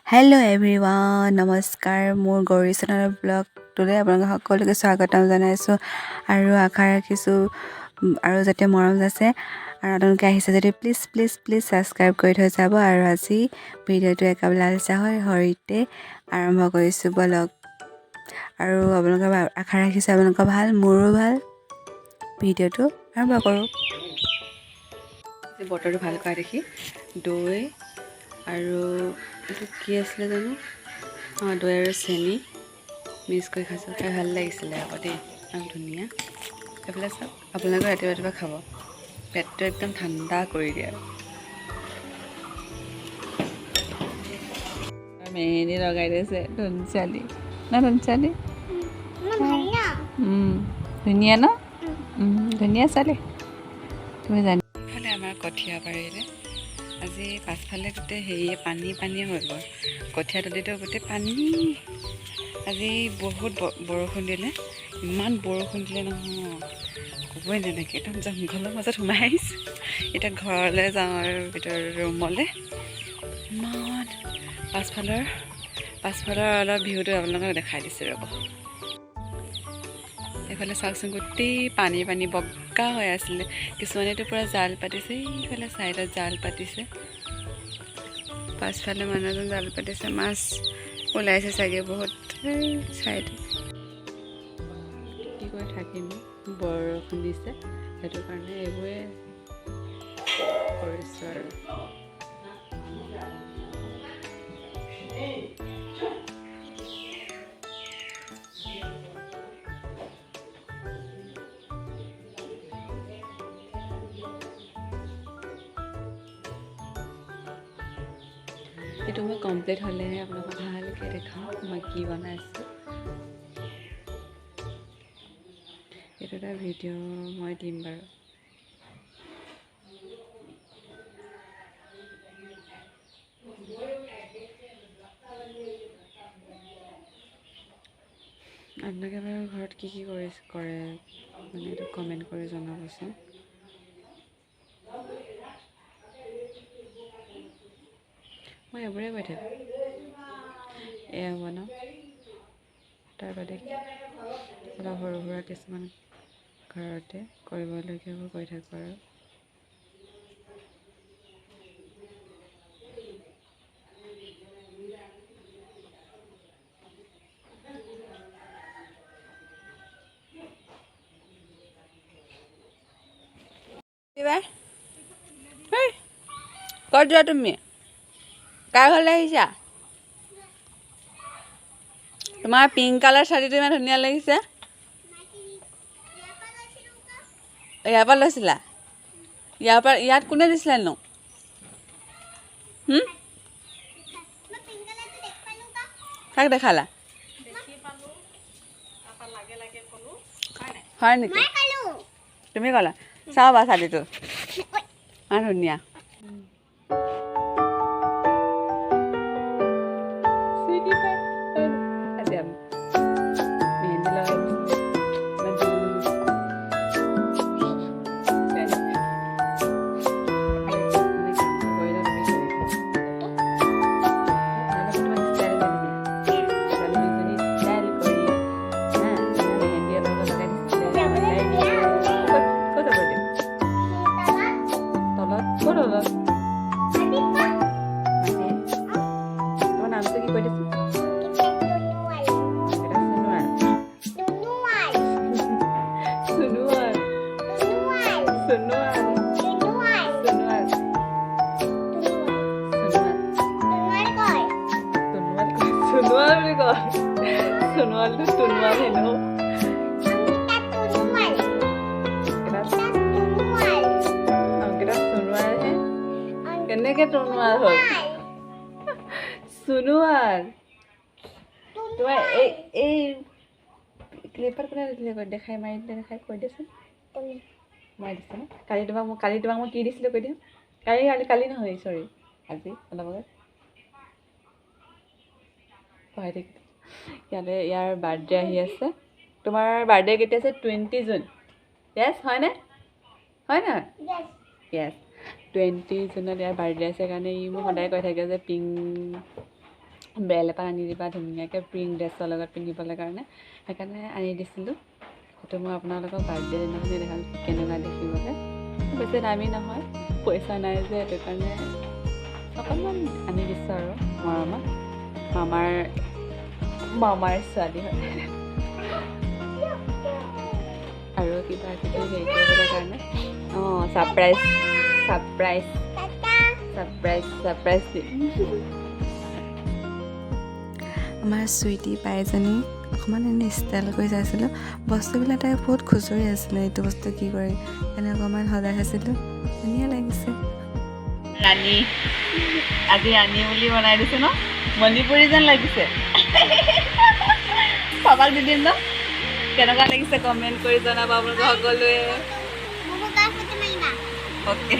Hello' everyone, নমস্কাৰ। মোৰ গৌৰী চেনেলৰ ব্লগটোলৈ আপোনালোক সকলোকে স্বাগতম জনাইছোঁ আৰু আশা ৰাখিছোঁ আৰু যাতে মৰম যাচে। আৰু আপোনালোকে আহিছে যদি প্লিজ প্লিজ প্লিজ ছাবস্ক্ৰাইব কৰি থৈ যাব। আৰু আজি ভিডিঅ'টো একাপ লাল চাহৰ সৈতে আৰম্ভ কৰিছোঁ, ব'লক। আৰু আপোনালোকৰ আশা ৰাখিছোঁ আপোনালোকৰ ভাল, মোৰো ভাল। ভিডিঅ'টো আৰম্ভ কৰোঁ। বতৰটো ভাল কৰা দেখি দৈ আৰু এইটো কি আছিলে জানো, অঁ, দৈ আৰু চেনি মিক্স কৰি খাইছোঁ। খাই ভাল লাগিছিলে আকৌ দেই, একদম ধুনীয়া। এইফালে চাওক, আপোনালোকে ৰাতিপুৱা ৰাতিপুৱা খাব, পেটটো একদম ঠাণ্ডা কৰি দিয়ে। মেহেন্দি লগাই দিছে ধনচালি না ধনচালি, ধুনীয়া ন, ধুনীয়া ছোৱালী তুমি জানি। ইফালে আমাৰ কঠীয়া পাৰিলে আজি পাছফালে গোটেই হেৰিয়ে পানী পানী হৈ গ'ল, কঠীয়া তলিতো গোটেই পানী। আজি বহুত বৰষুণ দিলে, ইমান বৰষুণ দিলে নহয় ক'বই নালাগে, একদম জংঘলৰ মাজত সোমাই আহিছোঁ। এতিয়া ঘৰলৈ যাওঁ আৰু ভিতৰৰ ৰুমলৈ। ইমান পাছফালৰ অলপ ভিউটো আপোনালোকক দেখাই দিছোঁ ৰ'ব। এইফালে চাওকচোন, গোটেই পানী পানী বগা হৈ আছিলে। কিছুমানেতো পূৰা জাল পাতিছে, এইফালে ছাইডত জাল পাতিছে, পাছফালে মানুহ এজন জাল পাতিছে, মাছ ওলাইছে চাগে বহুত। এই ছাইডত কি কৰি থাকিম, বৰষুণ দিছে সেইটো কাৰণে এইবোৰে কৰিছোঁ আৰু। এইটো মই কমপ্লিট হ'লেহে আপোনালোকক ভালকৈ দেখাম মই কি বনাইছোঁ। এইটো এটা ভিডিঅ' মই দিম বাৰু। আপোনালোকে বাৰু ঘৰত কি কি কৰে মানে এইটো কমেণ্ট কৰি জনাবচোন। মই এইবোৰে কৈ থাকোঁ, এয়া বনাওঁ, তাৰ বাদে অলপ সৰু সুৰা কিছুমান ঘৰতে কৰিবলগীয়াবোৰ কৰি থাকোঁ আৰু। ক'ত যোৱা তুমি? কাৰ ঘৰলৈ আহিছা? তোমাৰ পিংক কালাৰ শাড়ীটো ইমান ধুনীয়া লাগিছে। ইয়াৰ পৰা লৈছিলা? ইয়াৰ পৰা ইয়াত কোনে দিছিলে নো? কাক দেখালা? হয় নেকি? তুমি ক'লা? চাবা শাড়ীটো ইমান ধুনীয়া। সোণোৱালটো তোনোৱাল হেনো। অংকিতা সোণোৱালহে, কেনেকে তনোৱাল হ'ল? সোণোৱাল। তোমাৰ এই এই ক্লিপত কোনে দিছিলে দেখাই মাৰি দিলে, দেখাই কৈ দিয়াচোন। মই দিছোঁ ন কালি তোমাক? মই কালি তোমাক মই কি দিছিলোঁ কৈ দিম? কালি কালি কালি নহয়, চৰি, আজি অলপ আগত পঢ়াই থাকিলোঁ। ইয়াতে ইয়াৰ বাৰ্থডে আহি আছে। তোমাৰ বাৰ্থডে কেতিয়া আছে? 20 জুন। য়েছ, হয়নে? হয় নহয়? য়েছ, 20 জুনত ইয়াৰ বাৰ্থডে আছে কাৰণে ই মোক সদায় কৈ থাকে যে পিংক বেল এপাত আনি দিবা ধুনীয়াকৈ পিংক ড্ৰেছৰ লগত পিন্ধিবলৈ কাৰণে। সেইকাৰণে আনি দিছিলোঁ। সেইটো মই আপোনালোকক বাৰ্থডে দিনাখনি দেখাম কেনেকুৱা দেখিবলৈ। বেছি দামী নহয়, পইচা নাই যে, সেইটো কাৰণে অকণমান আনি দিছোঁ আৰু মৰমত। মামাৰ ছোৱালী হয়। আৰু কিবা কিবি হেৰি কৰিবলৈ কাৰণে। অঁ, ছাৰপ্ৰাইজ, ছাৰপ্ৰাইজ, ছাৰপ্ৰাইজ, ছাৰপ্ৰাইজ দিম। আমাৰ চুইটি পাইজনী অকণমান এনেই ষ্টাইল কৰি চাইছিলোঁ বস্তুবিলাক। তাই বহুত খুচৰি আছিলে, এইটো বস্তু কি কৰে। সেইকাৰণে অকণমান সজাই আছিলোঁ, ধুনীয়া লাগিছে। ৰাণী, আজি ৰাণী বুলি বনাই দিছোঁ ন? মণিপুৰী যেন লাগিছে। পাপাক দি দিম ন? কেনেকুৱা লাগিছে কমেণ্ট কৰি জনাব আপোনালোকে সকলোৱে। অ'কে।